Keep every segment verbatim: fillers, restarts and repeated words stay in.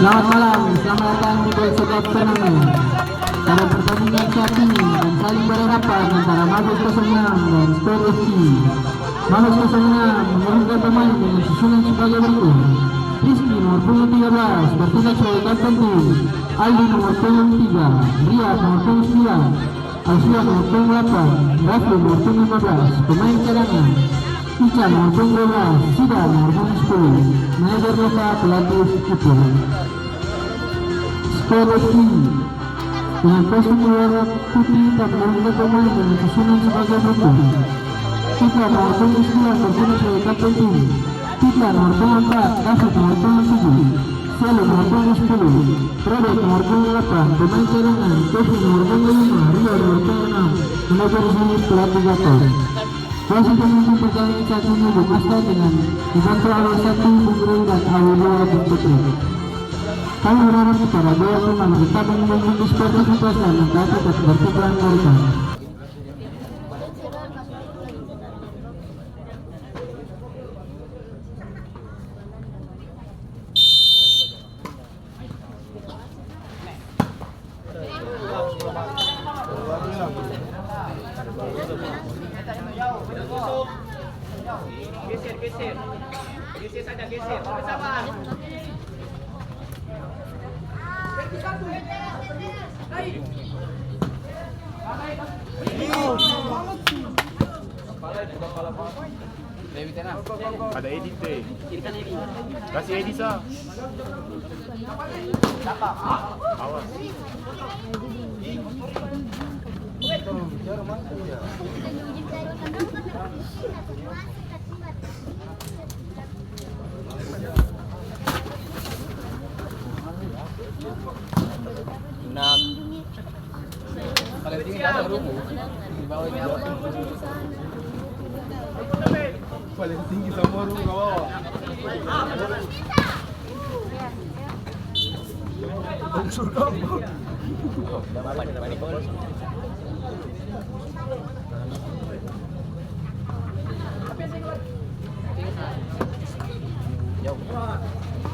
Selamat malam, selamat datang di Bola Sepak Turnamen. Pada pertandingan saat ini akan saling berhadapan antara Mabes kosong enam dan Sport F C. Mabes kosong enam menurunkan pemain dengan susunan sebagai berikut: Rizky nomor punggung tiga belas, bertindak sebagai kapten tim. Aldi nomor punggung tiga, Riyad nomor punggung sembilan, Alfian nomor punggung delapan, Rafli nomor punggung lima belas, pemain cadangan, Ica nomor punggung dua belas, Sida nomor punggung sepuluh, manajer lokal pelatih Ipul. Skor resmi, dengan kostum berwarna putih dan menurunkan pemain dengan susunan sebagai berikut: Ika nomor punggung sembilan, bertindak sebagai kapten tim. Pita nomor punggung empat, David nomor punggung tujuh, Selu nomor punggung sepuluh, Robert nomor punggung delapan, pemain cadangan, Kevin nomor punggung lima, Rio nomor punggung enam, manajer resmi pelatih Gatot. Wasit pemimpin pertandingan saat ini Bung Asta dengan dibantu Awe satu, Bung Rey, dan Awe dua, Bung Putri. Kami berharap kepada dua tim agar tetap menunjukkan sportivitas dan mentaati ketertiban mereka. Geser, geser. Geser saja, geser. Sabar. Ada edit deh. Kasih edit sa. Awas. Nah. Paling tinggi kata rubuh. Di bawah ini apa? Paling tinggi sama rubuh ke bawah. Unsur apa?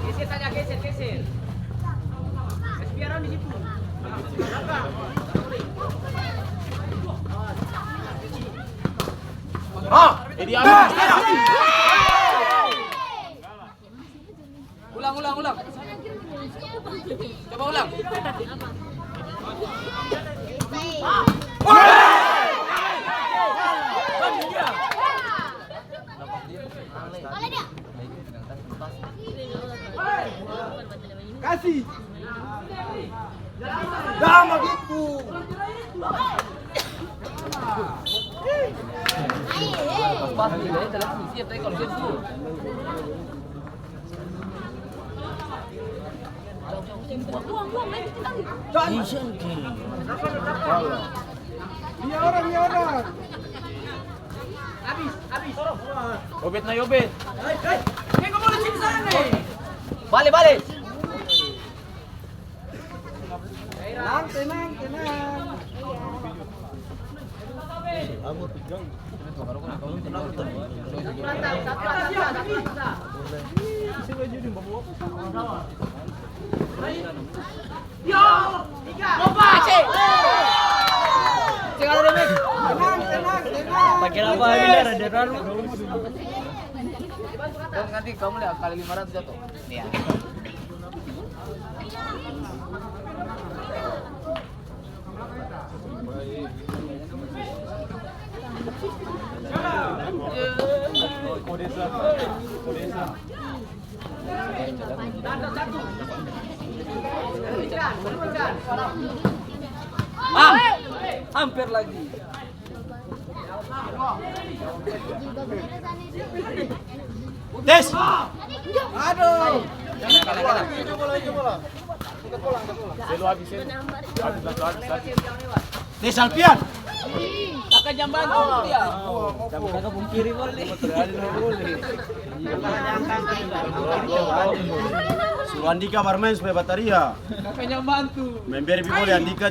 Geser saja, geser, geser. Kasih biar orang di situ. Ah, jadi Ulang, ulang, ulang. Coba ulang. Kasih. Dah bagitu. Pas, pas, siap, tapi kalau siap, tuh. Dia orang, dia orang. Obet na, Obet. Bale, bale. Tenang, tenang, tenang. Pakai apa ini, ada darurat. Nanti kamu lihat kali lima ratus jatuh. Iya. Ah, hampir lagi. Tes. Aduh. Selu habis, Selu. Habis, habis, habis, habis. Tes, Alfian. Kakak jam bantu dia. Kakak pung kiri boleh. Suruh Andika barmain supaya bataria. Kakak jam bantu. Main beri pi boleh, Andika.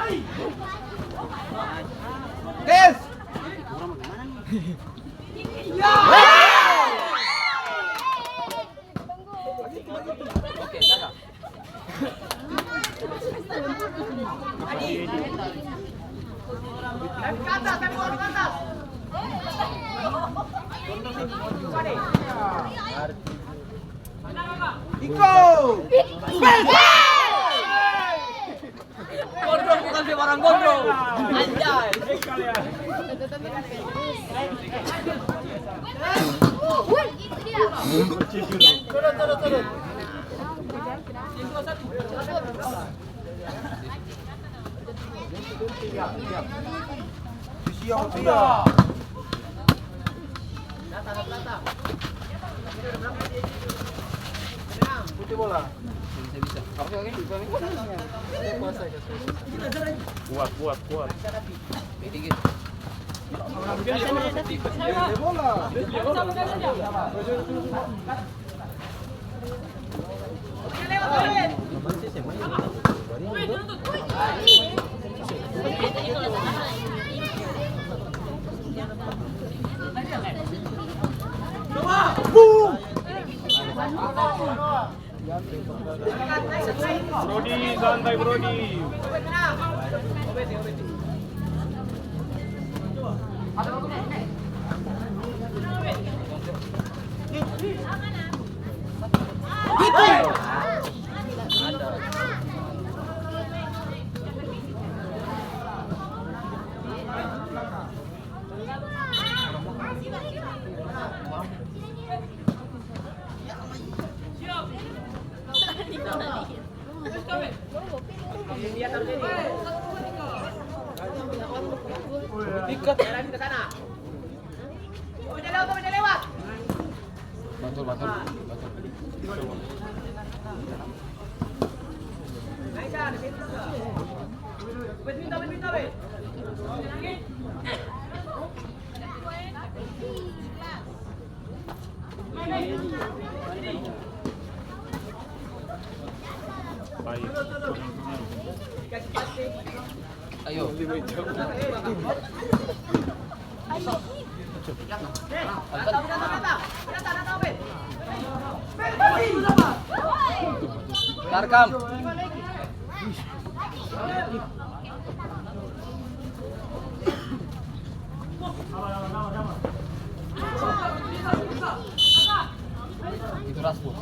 Tes. Iko. Gondrong bukan sembarang gondrong. Anjay. Siap, siap. Putih bola. Bisa, bisa. Bisa, bisa. Kuat, kuat, kuat. Dikit. Bola. Brodi, santai, Brodi. Ikat. Bantul, bantul, bantul. Baik. Ayo. Tarkam. Itu Rasmus.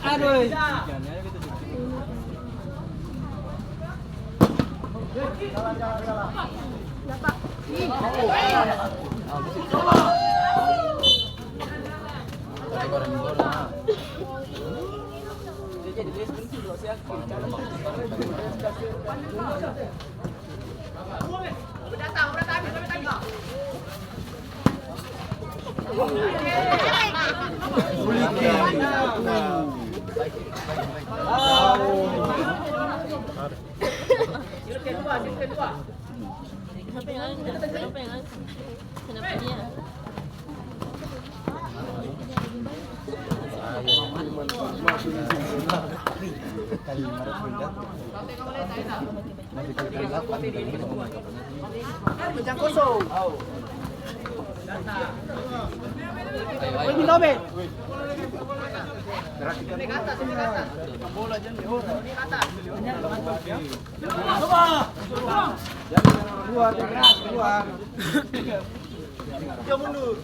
Aduh. Siapa yang angkat? Siapa yang angkat? Kenapa dia? Keluar, keluar. Dia mundur.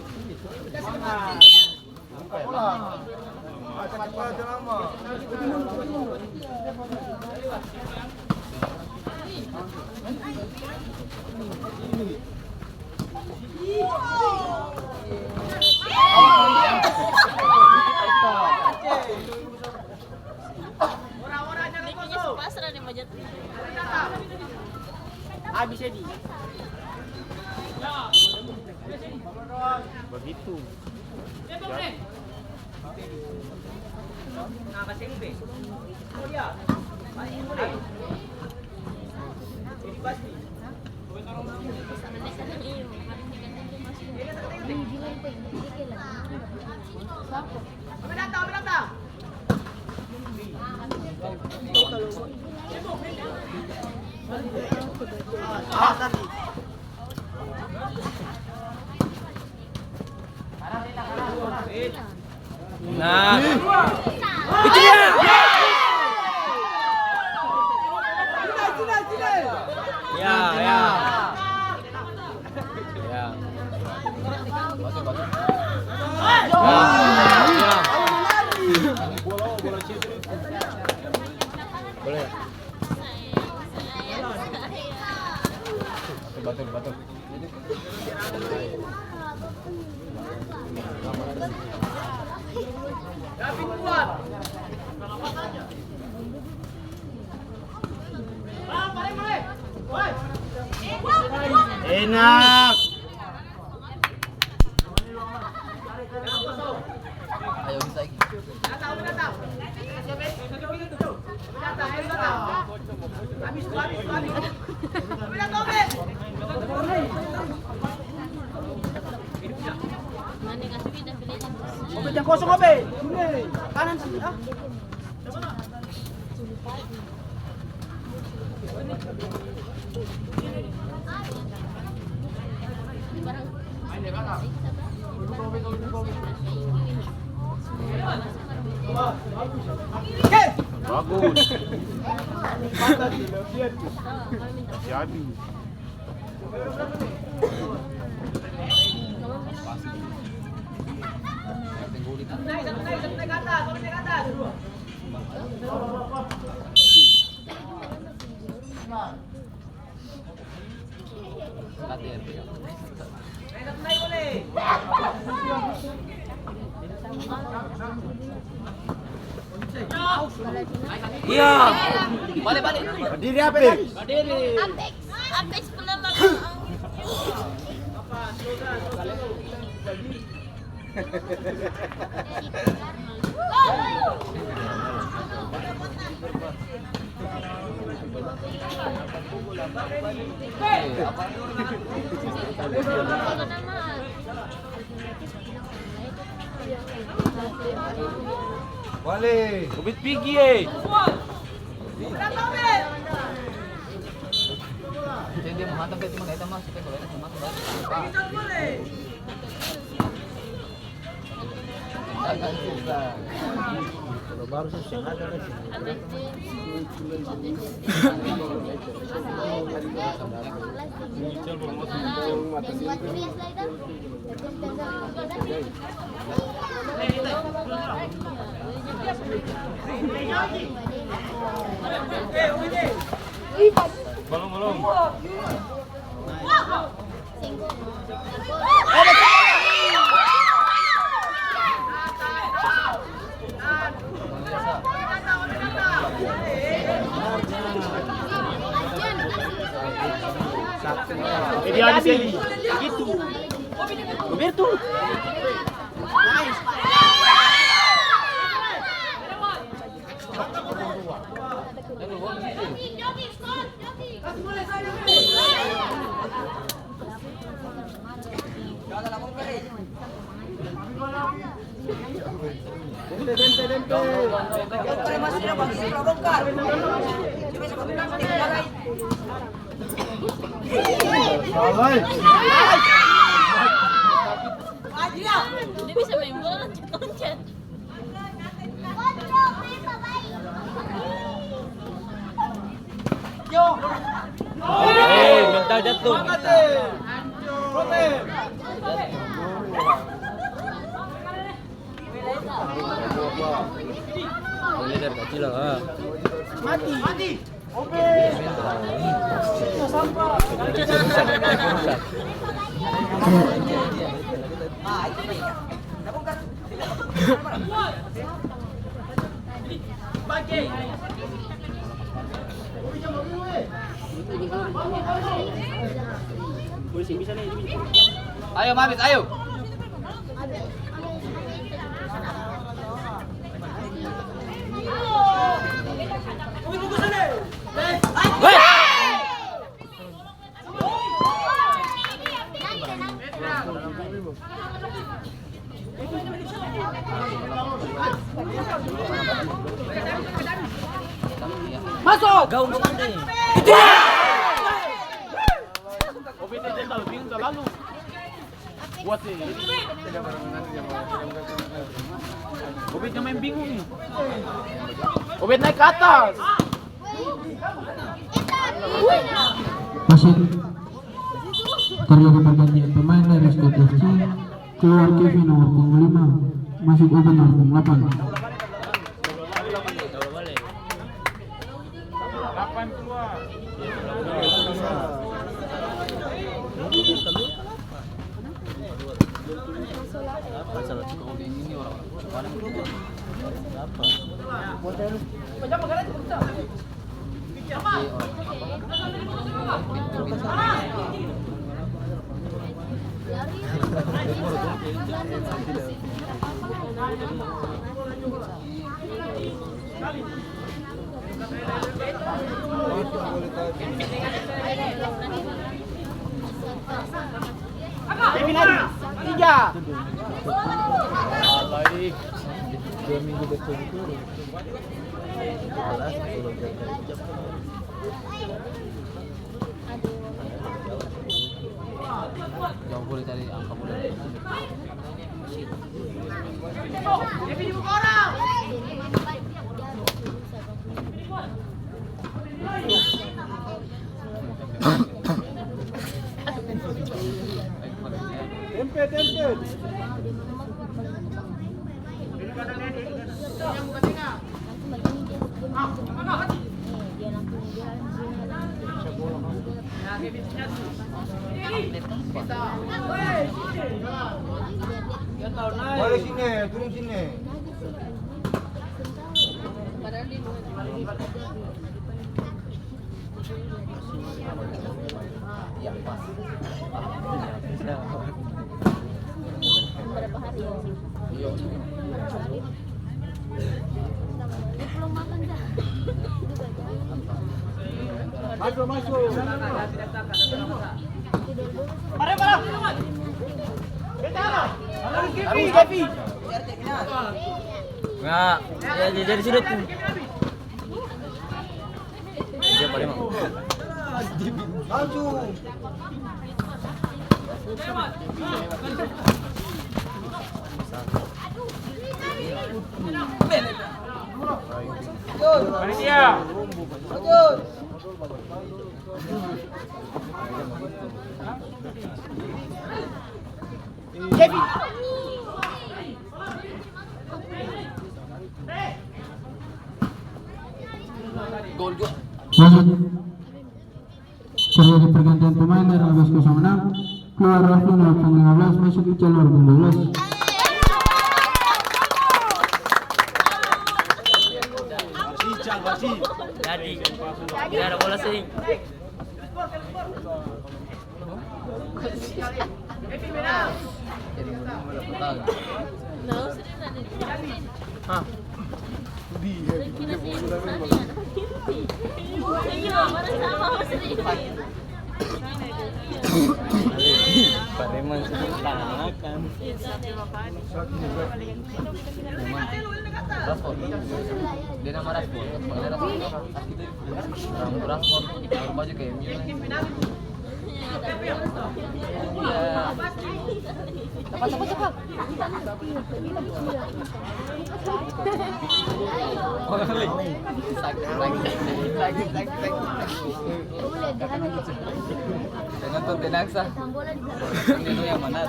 Bikinya sepasrah deh, Majat. Habis, Edi. Begitu. Nah, kasih ini, Be. Oh, iya. Kasih ini, Be. Jadi pasti. Nah. Itu dia. Ya, ya. Ya. Bagus, bagus. Ya, ya. Boleh. Batul, batul, batul. Enak. Ayo, bisa lagi. Ope, jang kosong, Ope. Sini, kanan sini, ah. Bagus. Jadi. Iya. Balik, balik. Berdiri, Apex. Berdiri. Apex, Apex, pelan, Bang. Wale. Ubit pigi, eh. Jadi dia menghantam, dia cuma datang, Mas. Kita kalau datang, Mas, baru. Balong, balong. Eh, dia habis lagi. Gitu. Roberto. Nice. Dia bisa main bola, loncat-loncat. Eh, mental jatuh. Boleh dari kecil lah. Mati. Mati. Ayo, Mabit, ayo. Masuk. Gaung sini. Itu dia. Obed, dia terlalu bingung, terlalu. Buat sih. Obed yang main bingung nih. Obed naik ke atas. Masih terjadi pergantian pemain dari Skop F C. Keluar Kevin nomor punggung lima, masuk Obed nomor punggung delapan. Kevin lari. Tiga. Alai. Dua minggu berturut-turut. Jauh boleh cari angka boleh. Tempe, tempe. Bale sini, turun sini. Berapa hari ya? Masuk, masuk. Harus, Kevi. Nah, ya, jadi sudah tuh. Dia paling mau. Panitia. Kevin. Gol jua. Lanjut. Terjadi pergantian pemain dari Abas kosong enam. Keluar Rafli nomor punggung lima belas, masuk Ical nomor punggung dua belas. Jadi, tidak ada bola sering. Hah? Pareman sudah tangan. Rashford. Dia nama Rashford. Rashford. Rashford. Baru baju kayak Milan. Iya. Cepat, cepat, cepat. Tenang, tenang, sa. Ini yang mana?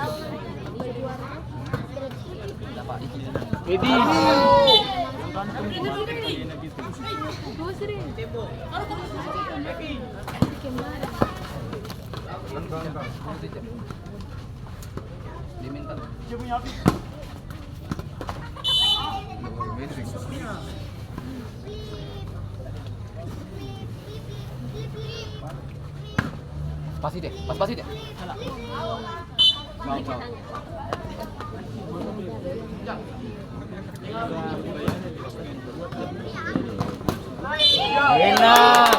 Edi. Pasi deh, pas pasi deh. Enak.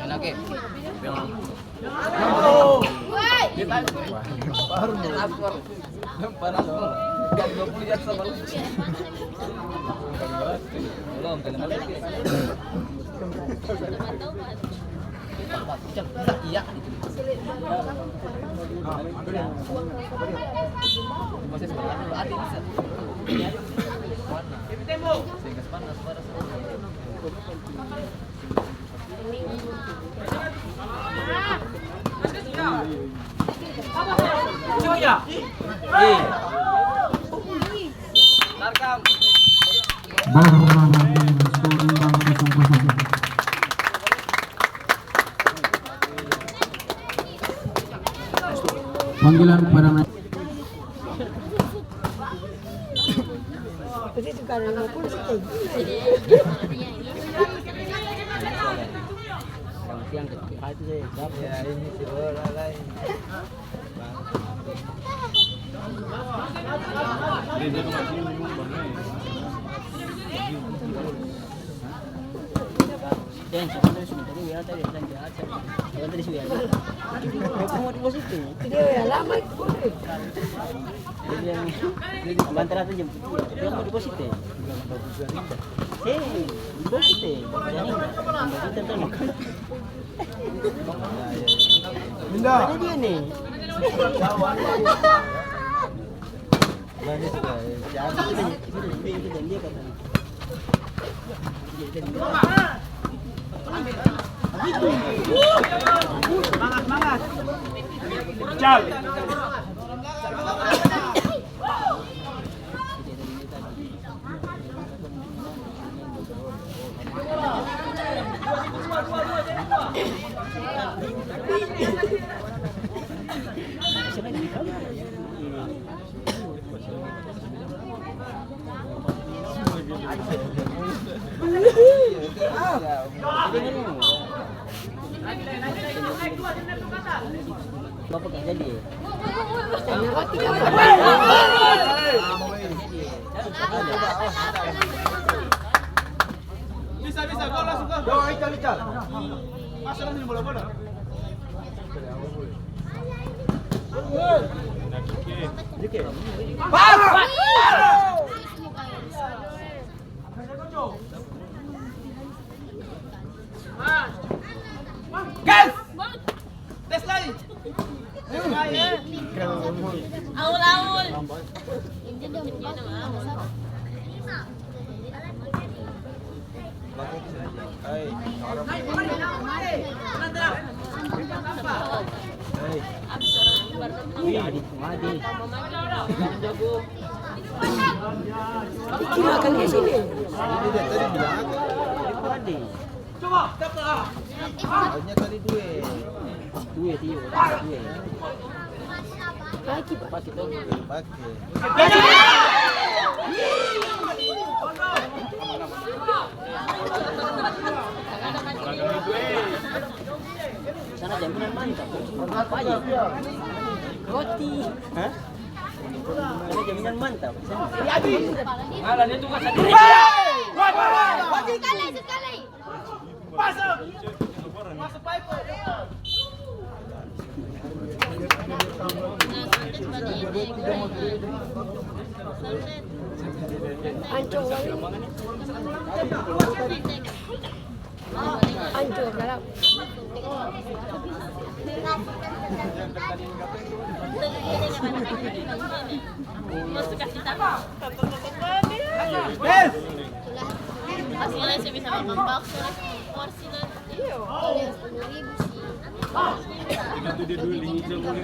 Enak, eh? Baru. Parah, Bang. Kan dua puluh ya sama lu. Belum, belum. Iya, gitu. Masih sebelah dulu, ada bisa. Panas. Sehingga panas, panas. Bermain skor imbang kosong kosong. Panggilan pada main. Itu juga ada lima puluh sih, kayak gini. Yang siang ke tiga itu saya dapat. Ya, ini si bola lain. Deng, sebenarnya sebentar ini ya, tadi bilang dia aja. Sebentar ini ya. Aku mau deposit ini. Dia ya lama itu, boleh. Dia bilang, "Bantar atau jemput dia." Dia mau deposit ini. Eh, deposit ini. Jadi, deposit itu makan. Pindah. Ada dia nih. Bisa, bisa, go, langsung, go. Go, Ical, Ical. Masuk langsung di bola-bola. Pas! Gas! Tes lai! Aul, aul. Iki makan di sini. Coba, coba. Hanya tadi dua. Dua, tiga, dua. Pake, Pak. Pake. Sana jaminan mantap. Apa aja? Roti. Hah? Sana jaminan mantap. Alah, dia tukar satu. Sekali, sekali. Masuk kasih tahu. Pas mulai saya bisa makan bakso, porsi nanti. Iya. Itu dia dulu, ini dia mulai.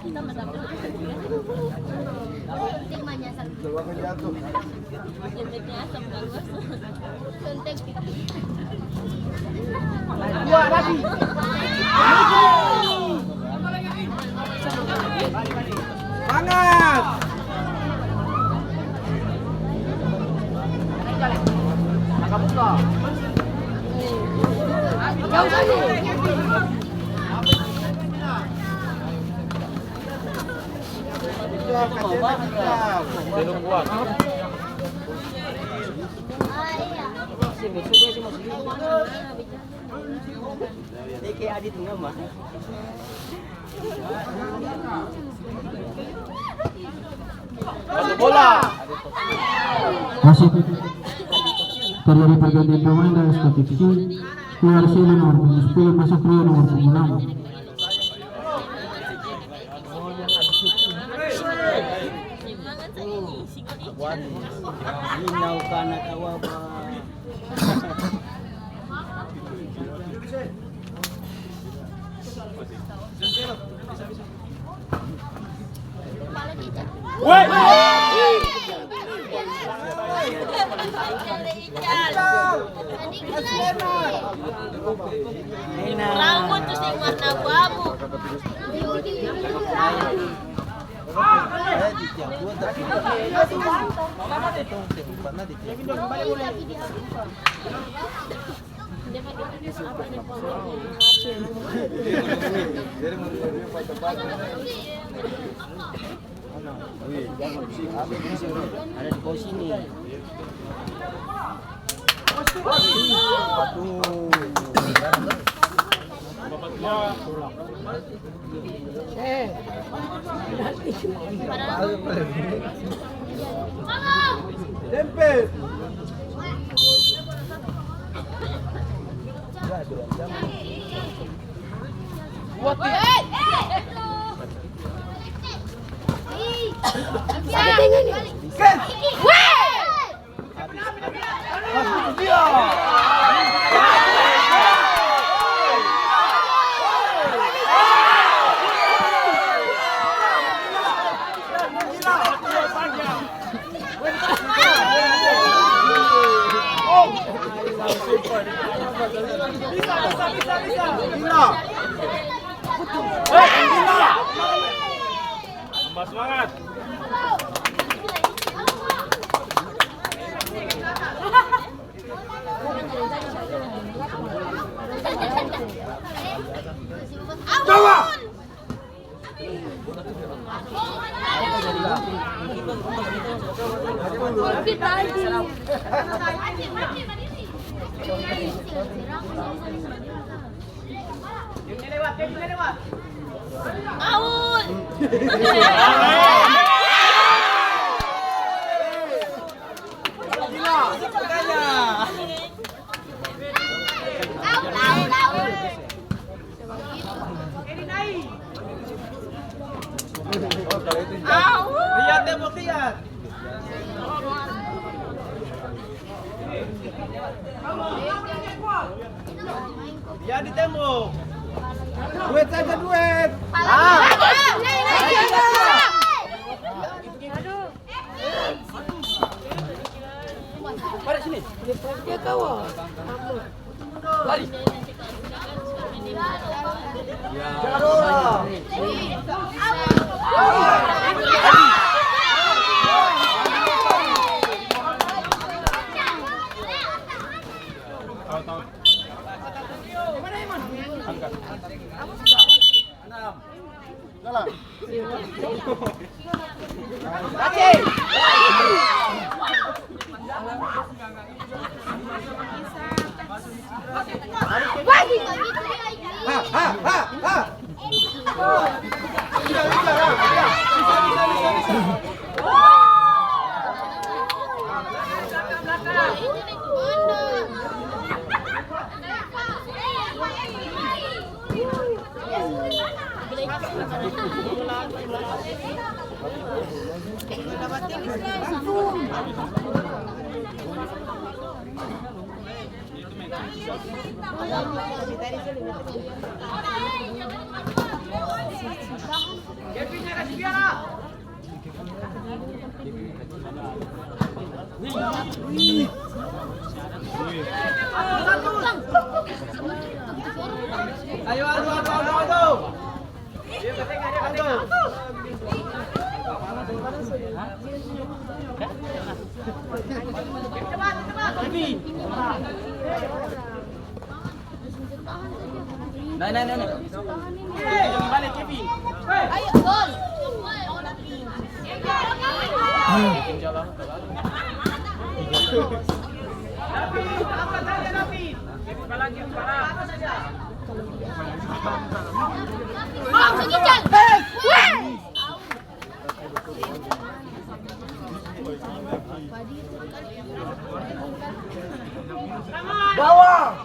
Kita masak. Keluarga jatuh. Semangat! Jauh sana. Masuk. Terjadi pergantian pemain dari Sportif C. Keluar Silo nomor punggung sepuluh, masuk Rio nomor punggung enam. Ada di bawah sini. Tempe. Tambah semangat. Aul. Lihat tembok, lihat. Lihat di tembok. Duet saja, duet. Ah. Mari sini. Dia kawan. Lari. Angkat. Jalan. Ha, ha, ha, ha. Bisa, bisa, bisa, bisa, bisa, bisa. Ayo, adu, adu, adu, adu. Nae, nae, nae, nae. Kevin, bale, Kevin. Ayo, gol. Bawah.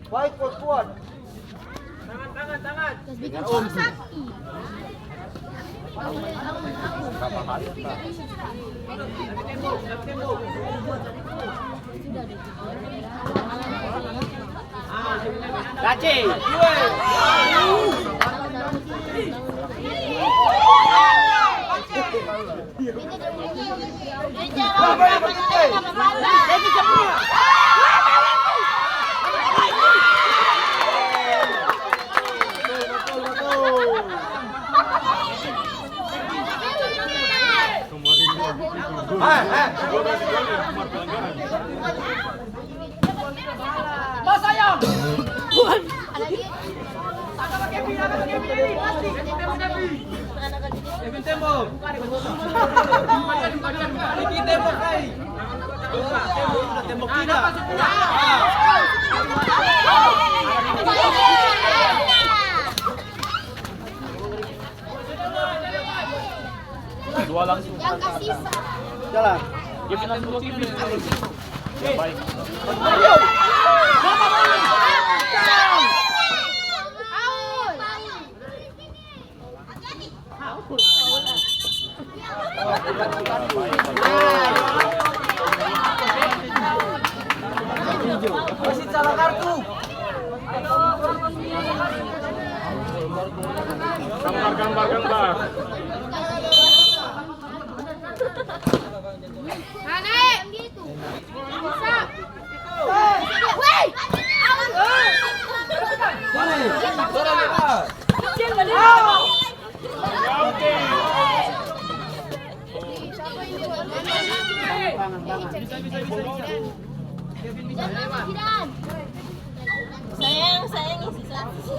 Baik, kuat-kuat. Bikin sakit. Dua langsung. Jalan. Dia bilang dua kali. Baik. Wasit salah kartu. Gambar, gambar, gambar. Nah, naik. Bisa. Woi. Sayang, sayang, isi satu.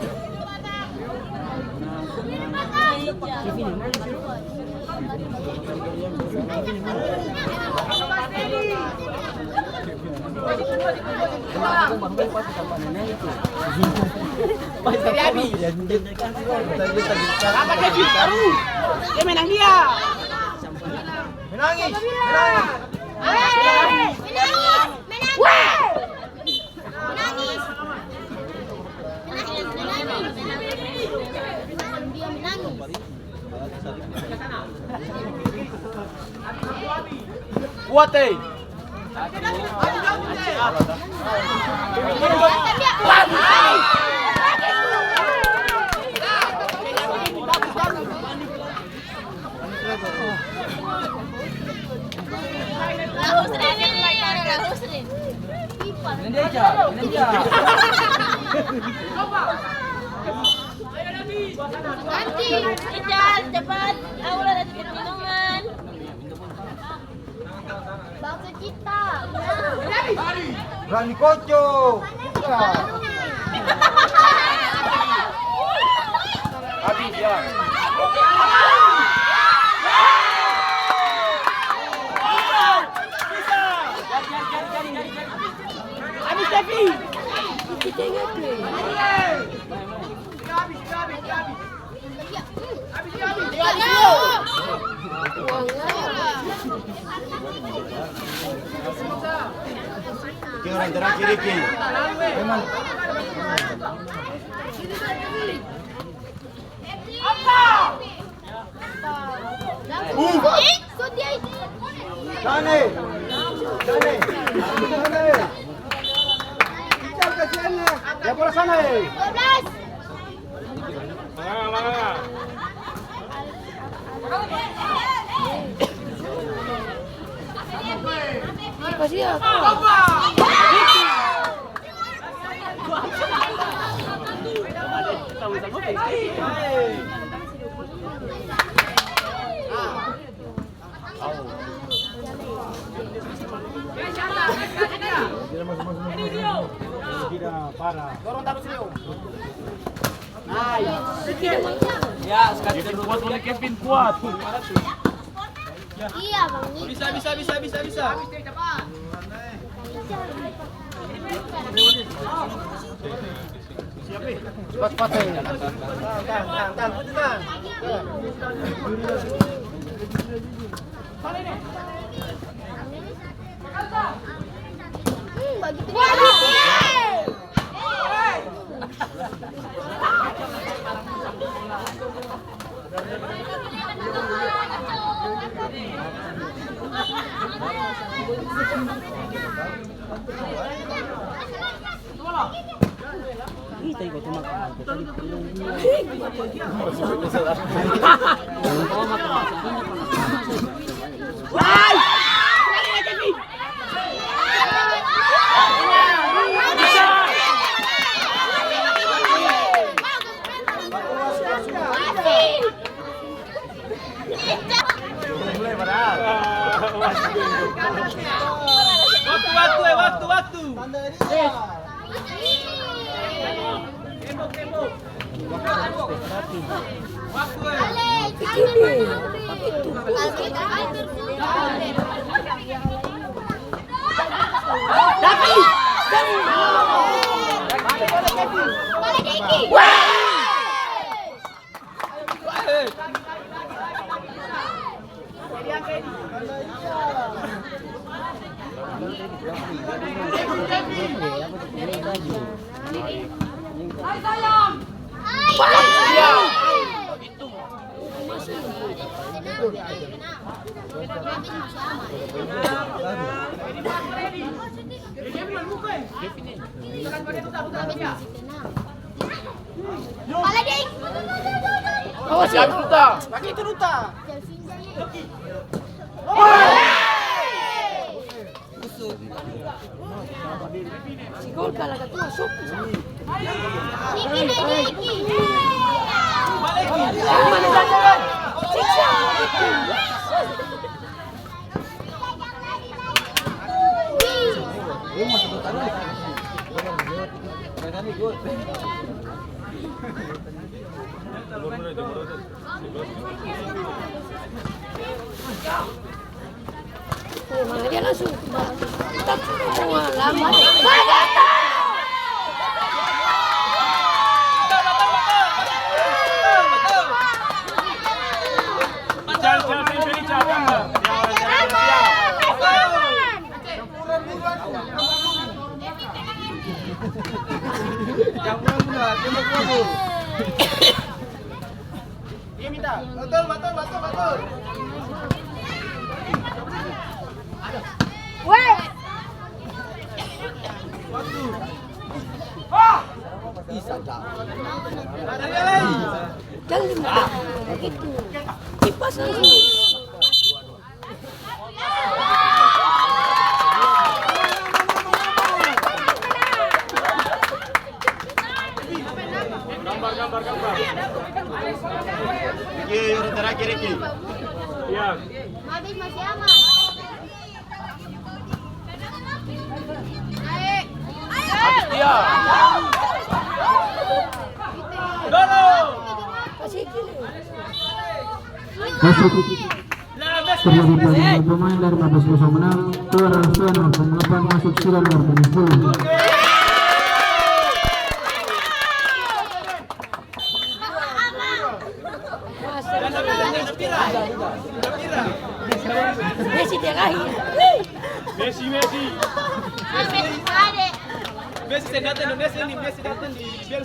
Apa dia? Dia menang dia. Menangis, menangis. Menangis, menangis. Menangis. Menangis, menangis. Dia menangis. Kuat, eh. Nanti, cepat. Aura ada minuman. Bakso cita. Rani Koco. Habis, ya. Habis, Devi. Oke, orang terakhir, Riki. Memang. Uh. Sana, eh. Sana, eh. Sana, eh. Jangan kasihan, eh. Ya, bola sana, eh. Manga, manga. Apa sih ya? Dorong tarus, Leo. Nice. Ya, sekali. Kevin kuat, oleh Kevin kuat. Iya, Bang. Bisa, bisa, bisa, bisa, bisa. Cepat, cepat, tahan, tahan, tahan, tahan. Hmm, bagitu dia. Waktu, waktu, eh, waktu, waktu. Awas ya, Duta. Pakai itu, Duta. Si Gol kalah ketua, sok. Siksa. Dia langsung, Batul, batul, batul, batul. Weh. Ih, sadar. Jangan begitu. Kipas langsung. Gambar, gambar, gambar. Iya, iya, orang terakhir, Riki. Iya. Habis masih aman. Naik. Ayo. Habis dia. Dorong. Kasih kiri. Masuk. Terlebih bagi pemain dari lima belas kosong enam, keluar nomor punggung delapan, masuk sudah nomor punggung sepuluh. Messi dia lagi. Messi, Messi. Messi seng datang Indonesia ini, Messi datang di Belgia.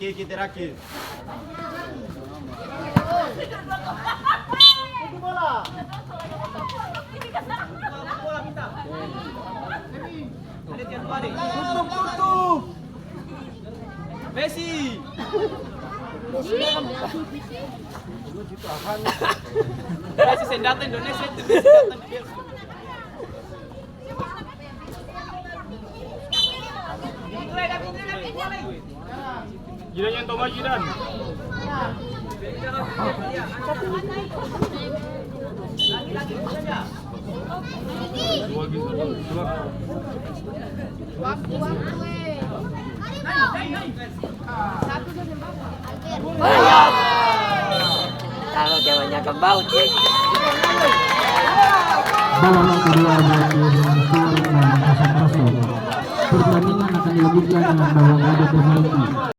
Kita terakhir. Tutup, tutup. Messi. Messi seng datang Indonesia itu, Messi datang di Belgia. Jidan yang tau maju, Jidan. Tahu dia banyak kembang, cik. Babak kedua berakhir skor nol kosong. Pertandingan akan dilanjutkan dengan babak adu penalti.